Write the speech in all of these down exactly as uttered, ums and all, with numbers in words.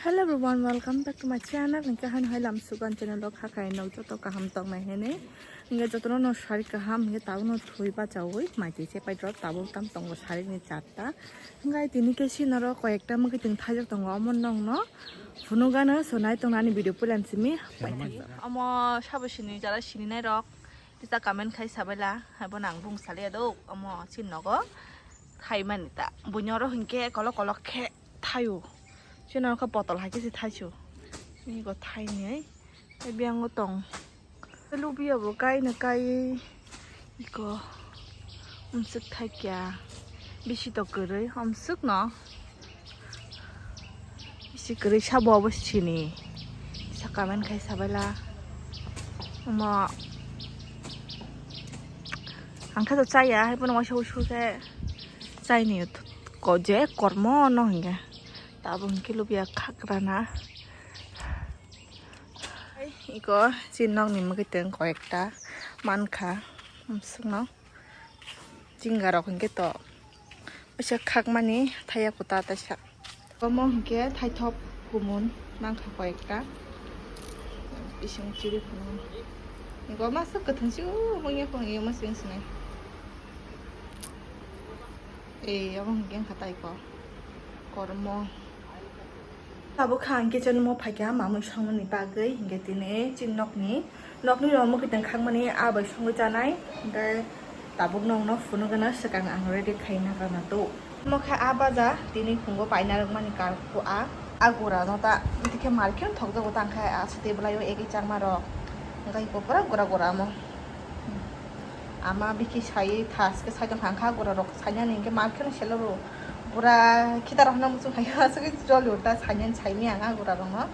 Hello everyone, welcome back to my channel. Hingke han hai lam sugan channel rok hakai nok joto kaham tong nai hene. Hingke joto no sari kaham hingke tabo no thui bachawi mai twi se pai drop tabo tam tongo sari ni chatta. Hingke tini ke si noro koi ekta mukhe ting thajak tongo omo nong no. Phunugano sonai tong nani video pulan simi. Omo sabo sini jara sini nai rok. Tisa comment khai sabaila, haibo nang bung salia do, omo chin nogo. Thaimani ta, bunyoro hingke kolok kolok khe thaio. Chino khe botol hai khe se thaisu. Ego thainai. Tei biyango tong. Lubiya bo kaina kai. Iko. Umsuk thaikya. Bisi to kwrwi, umsuk no. Bisi kwrwi sabo obo sini. Sa comment khai sabaila. Omo. Ang khe to chaya, hai pono waisa usu khe chaini ko je kormo no hinge. Tabo hinke lubya khakrana. Iko chin nokni mwkhwtwng koyekta mankha, umsukno. Jingarok hinkhe to waisa khakmani thaiya kuta taisa. Omo hinkhe thaithok kumun mankha koyekta. Bising chiri phunukgo. Iko masa kwthwng si o mungya khong iyo masing sinai. Ei, omo hinkhe wngkha taiko. Kormo. Tabuk kha ang kitchen mo phaikha mamui songmani bagwi, hinkhe tini chini nokni, nokni rok mwkhwtwng khakmani ah bai songwi chanai. Hinkhe tabuk nokno phunukgwno swkang ang ready khaina gana do. Omo khe ah baja tini phungo paina rwkmani kar kho ah, ah gura no ta, tei khe market thokjago tang khe ah swtwi bwlaio egwi changma rok. Hinkhe iko pura gura gura omo. Ama bikhi sai thas khe sai tong kha, angkha gura rok sainani hinkhe mar kheno selo ro. Pura khita rok no muchung hai aswk joli uta sainani saimi ang a gura rok no.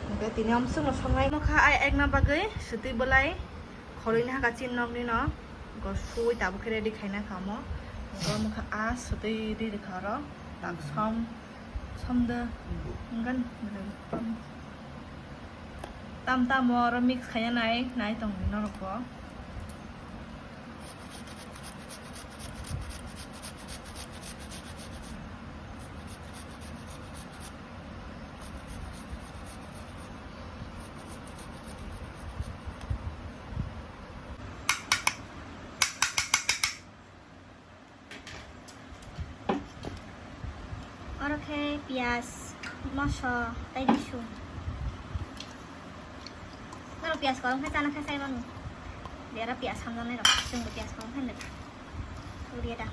Hinkhe tini amswk no songnai. Mokha ai ekna bagwi swtwi bwlai khoroi ni haka chin nok ni no. Go sui tabuk khe ready khaina kha mo. Go mokha a swtwi ri rikha oro. Tak som. Somdo. Hinggan. Tam tam oro mix khaina nai, nai tong di norok bo. Oro khe piyaj, moso, tei bising. Norok piyaj kwbang khe chana khe chai mano. Bera piyaj hamjaknai rok, chwngbo piyaj kwbang khe nukha. Uriya da.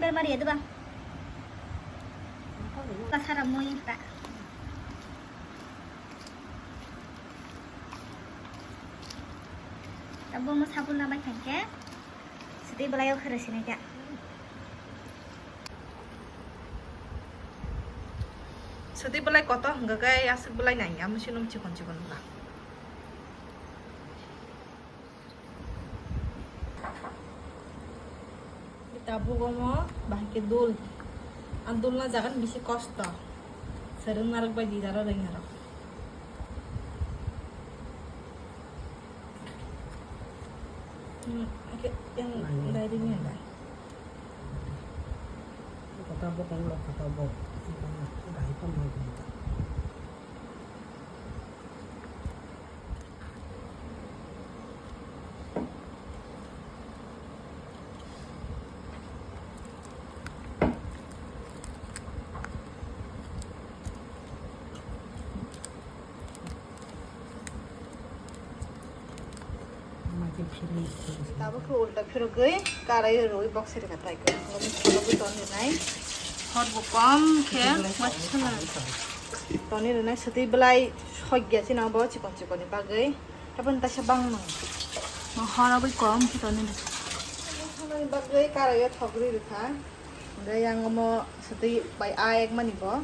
Bermari ya, diba? Kasara mui ta. Tabuk mo sabun na bai thangkhe. Swtwi bwlai o khe rw sinai khe. Swtwi bwlai kotor hwnkha khe aswk bwlai nang ya, mui se nung chikon chikon bwla. Tabuk omo bahai khe dul. Ang dulna jaga ni bisi kosto. Swrwng narwk bai di daro rwng narwk. Hmm, oke, yang dari ni ada. Kota bokong lo, kota bok. Dah itu mau kita. Tabuk khe ulta phirogwi karai rwi box rika tai khe. Omo phirogwi ton rinai. Hor bo kom khe masa. Toni rinai swtwi bwlai sogya sino bo chikon chikon ni bagwi. Haiboni taisa bangma. Mo hor abui kom khe toni. Hamani bagwi karai o thogri rikha. Hingke yang omo swtwi bai a ek mani bo.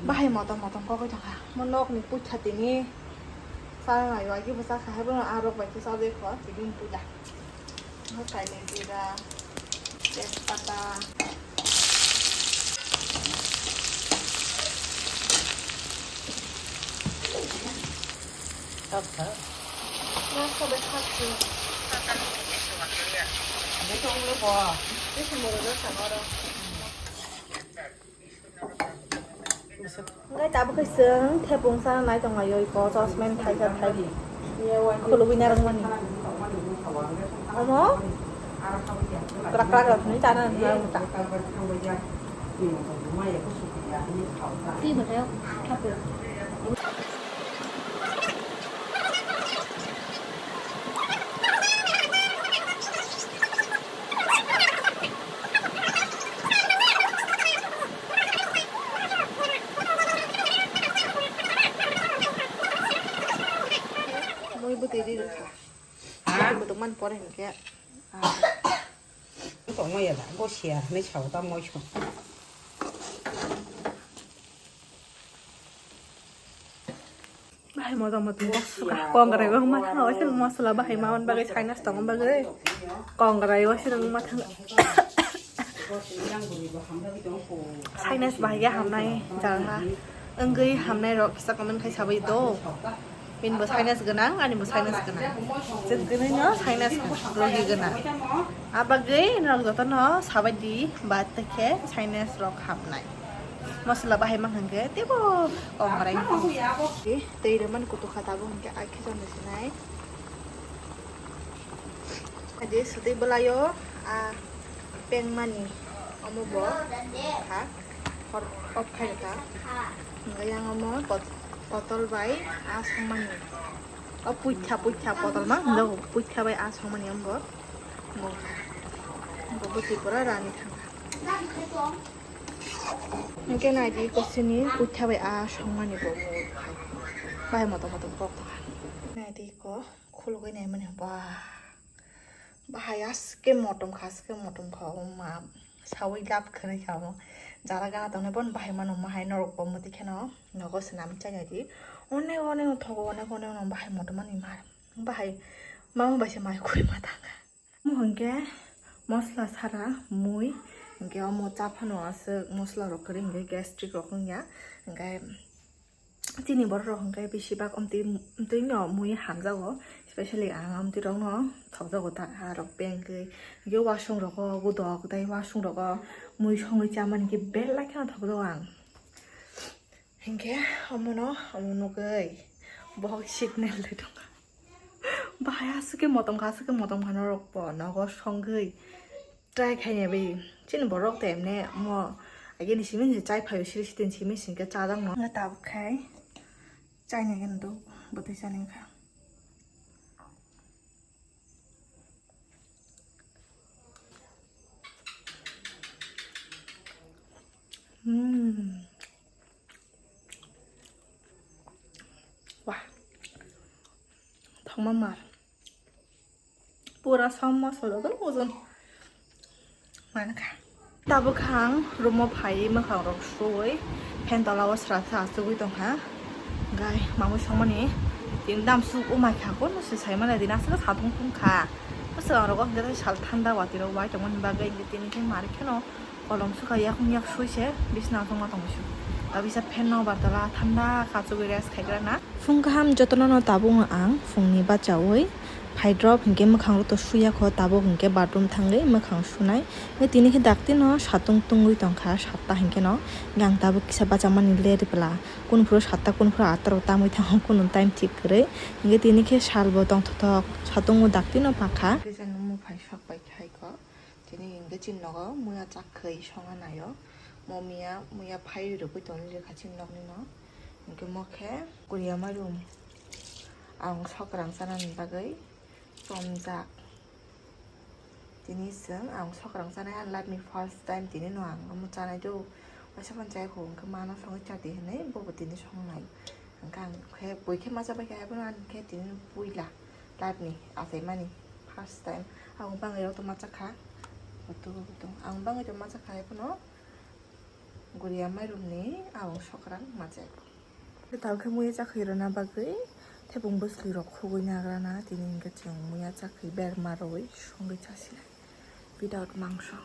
Bahai motom motom kokoi thangkha. Mo nokni puitha tini chana nai wagi bwsa kha, haibono a rok bai khe chajai kho, tini puila. Mo kainwi jira, tejpata. Hwnkhe tabuk khe chwng thepung chana nai tonglaio, iko chosmen thaisa thai khulugwi narwkmani. Omo kwrak kwrak rok hinwi chana narwkmani ta. Mui bwtwi ri rwkha. Ha? Bwtwi man pore hinkhe. Tongma ya da, bo siya hinwi sao ta moi song. Bahai motom motom bok suka kongrai wng ma thang waisa masala bahai ma wan bagwi sinus tong bagwi kongrai waisa nang ma thang. Sinus bahai ya hamnai jalha wngwi hamnai rok kisa comment khai sabai do. Bini bo sinus gwnang, ani bo sinus gwnang. Chwng kwnwi no sinus rogi gwnang. A bagwi norok jotono sabai di ba tekhe sinus rok hamnai. Masala bahai mang hwnkhe teibo kongrai. Tei rwmani kutuk kha tabuk hwnkhe akhe jani sinai. Adi sutwi bwlaio a pengmani omo bo kha hor off khai kha. Hwnkhe yang omo pot- potol bai a songmani. O puitha puitha potol ma hwnkhe puitha bai a songmani omo bo. Bo kha. Bo bwtwi pura rani thangkha. Hwnkhe naidi kosini puitha bai a songmani bo mui khai. Bahai motom motom kok tongkha. Naidi ko khulugwi naimani ba. Bahai aske motom kha, aske motom kha, o ma sawi lab khwnwi kha omo. Jara gana tongnai bono bahai mano ma hai norok bo muti kheno nogo swnam chai naidi. Onek onek no thogo, onek onek no bahai motom mani ma. Bahai mama bai se mai khuri ma tangkha. Omo hwnkhe mosla sara mui, hwnkhe omo cha phano aswk mosla rok kwrwi hwnkhe gastric rok wngya, hwnkhe chini borok rok hwnkhe bisi bak omtwi, omtwi no mui hamjago, specially ang omtwi rok no thokjago ta, ha rok bengwi, hwnkhe wasung rogo gudok, tei wasung rogo mui songwi chamani khe belai kheno thokjago ang. Hinkhe omono omo nugwi bohok signal de tongkha. Bahai aswk khe motom kha, aswk khe motom kha norok bo nogo songwi try khaina bai. Chini borok to emne mo agini simi se chai phaio siri sitini simi singkhe chajak no. Tabuk khai chaina gini do bwtwi chani kha. Hmm. Wah. Thangma mar. Pura som mosla joto ojon. Mankha. Tabuk ang room o phai mwkhang rok suwi fan tola o sra sa asugwi tongkha. Gai mamui songmani tin dam su umai kha kono se sai mani din aswk satung tungkha. Bwswk ang rogo hwnkhe sal thanda watwi rok wai tongmani bagwi hwnkhe tini khe mari kheno kolom sukha yakung yak sui se bisna tongma tongmani su. Tabisa fan no bar tola thanda kha chugwi rest khai gra na. Phung kaham jotono no tabuk no ang phungni bachaui phai drop hinkhe mwkhang rok to suya kho tabuk hinkhe bathroom thangwi mwkhang sunai. Hinkhe tini khe dakti no satung tungwi tongkha satta hinkhe no. Hinkhe ang tabuk kisa bachamani ler pla kunu phuru satta kunu phuru atta rok tamwi thango kunu time thik kwrwi. Hinkhe tini khe sal bo tongthothok satung o dakti no pakha. Kisa no muphai sok pai khai kho. Tini hinkhe chini nogo muya chakhwi songa naio. Mo miya, muya phai rwgwi tongwi rwkha chini nokni no. Hinkhe mo khe kuria mairum ang sokrang chanani bagwi chomjak. Tini chwng ang sokrang chanai, ang life ni first time tini no ang omo chanai do. Waisa phano chai kho, hinkhe mano songwi chadi hinwi bobo tini songnai. Hinkhe ang khe bui khe ma chabai kha, haino ang khe tini puila life ni achaimani first time. Ang bangwi rok to ma chakha. Ang bangwi to ma chakha, haino. Guria mairum ni ang sokrang ma chai. Tabuk khe muya chakhwi rwna bagwi thepung bwsli rok khugwi nagrana tini hinkhe chwng muya chakhwi berma rwi songwi chasinai without mangso.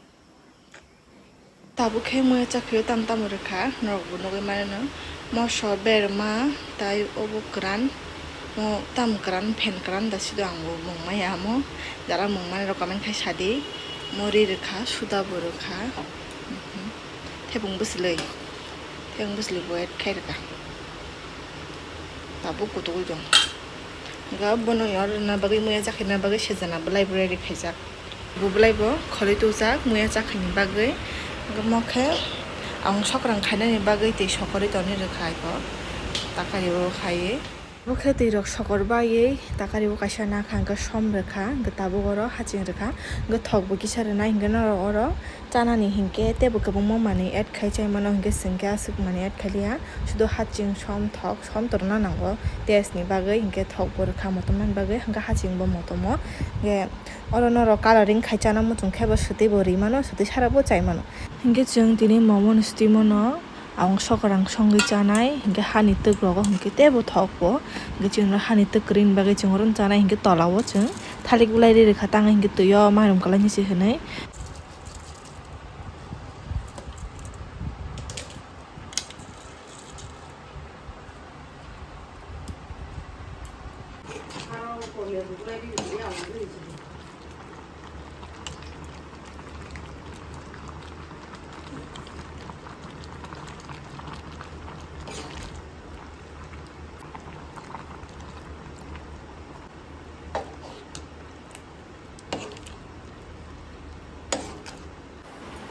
Tabuk khe muya chakhwi o tam tamo rwkha norok bo nugwi mano moso berma tai obo kwran. Mo tam kwran, phen kwran da sido ang bo mung maya amo. Jara mung mani rok comment khai sadi. Mo ri rwkha, suda bo rwkha. Mhm. Thebung bwswlwi. Thebung bwswlwi bo add khai rwkha. Tabuk kutugwi tong. Ga bono yor na bagwi muya chakhi na bagwi sejana bo library khaijak. Bo belai bo khorwi tubujak muya chakhaini bagwi. Hwnkhe mo khe ang sokrang khainani bagwi tei sokorwi tonwi rwkha aiko. Takari o khaiwi. Bo khe twi rok sokor baiwi takari o kaisa nakha hwnkhe som rwkha, hwnkhe tabuk oro haching rwkha, hwnkhe thok bo kisa rwnai hwnkhe norok oro chanani hinkhe teibo kwbangma manwi add khai chai mano, hwnkhe chwng khe aswk manwi add khai liya, sudo haching som thok som torna nango taste ni bagwi, hinkhe thok bo rwkha motom nani bagwi, hwnkhe haching bo motomo, hwnkhe oro norok coloring khai chana muchung khe bo swtwi bo ri mano, swtwi sara bo chai mano. Hinkhe chwng tini momo ni swtwi mano ang sokrang songwi chanai, hinkhe hani twk rogo hinkhe teibo thok bo, hinkhe chwng hani twk kwrwini bagwi chwng oro chanai, hinkhe tola o chwng thalik bulai ri rwkha tang hinkhe twi o mairum kwlai ni se hwnwi.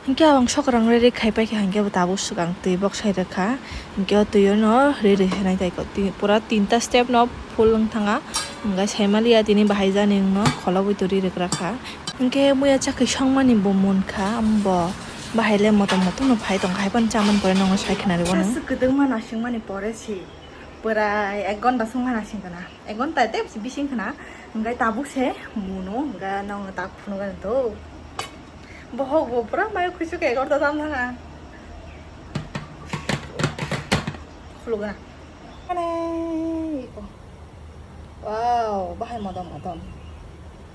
Hinkhe ang sokrang ready khai paikha, hinkhe bo tabuk swkang twi boksai rwkha, hinkhe o twi o no ready khainai tai pura tinta step no full wng thanga, hinkhe saimaliya tini bahai jani wngno kholobwi twi ready rwkha, hinkhe muya chakhi songmani bo munkha, bo bahai le motom motom no phai tongkha, haiphano chamani pore nokno sai khwnari bono. Aswk kwdwkma nasingmani pore si pura ek ghonta songma nasing khwna. Ek ghonta tei bising khwna, hwnkhe tabuk se muno, hwnkhe nokno tak phunukgani to. Bohok bo pura mayo khuisuk egarota tam thanga. Khulugna. Ane iko. Wow, bahai modom modom.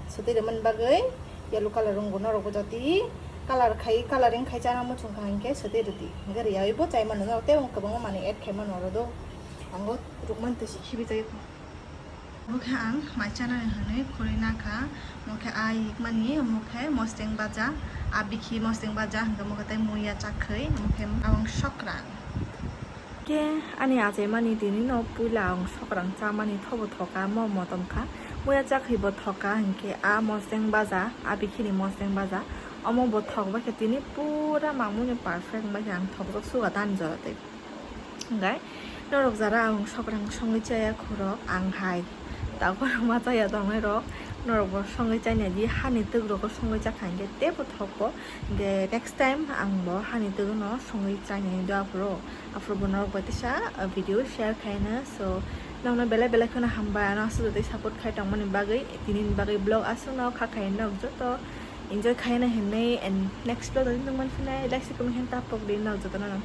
Sotwi rwmani bagwi yellow colour rwngbo norokbo jotwi colour khai, colouring khai chana muchung kha hinkhe sotwi rwdi. Hinkhe rwyawibo chai mano norok tei kwbangma manwi add khai mano oro do. Ango rukmani twi si khibi jagwi. Omo khe ang mai chanani hwnwi khurui nakha, omo khe a yikmani, omo khe mosteng baja, a bikhi mosteng baja, hwnkhe omo khe tei muya chakhwi, omo khe awang sokrang. Khe ani achaimani tini no puila ang sokrang chamani thobo thoka, mo motom kha, muya chakhwi bo thoka, hinkhe a mosteng baja, a bikhini mosteng baja, omo bo thok bai khe tini pura mangmui ni perfect bai khe ang thokjak suga tani jora tei. Hwnkhe norok jara ang sokrang songwi chaya khorok ang hai tabuk ma chaya tongnai rok norok bo songwi chainai di hani twk rogo songwi chakha hinkhe teibo thokbo hinkhe next time ang bo hani twk no songwi chainai do aphuru aphuru bo norok bai teisa video share khaina so nokno belai belai kheno hambai ano aswk tei support khai tongmani bagwi tini ni bagwi vlog aswk no kha khai nok joto enjoy khaina hinwi and next vlog o tongmani phinai like se comment khe tapok di nok joto no.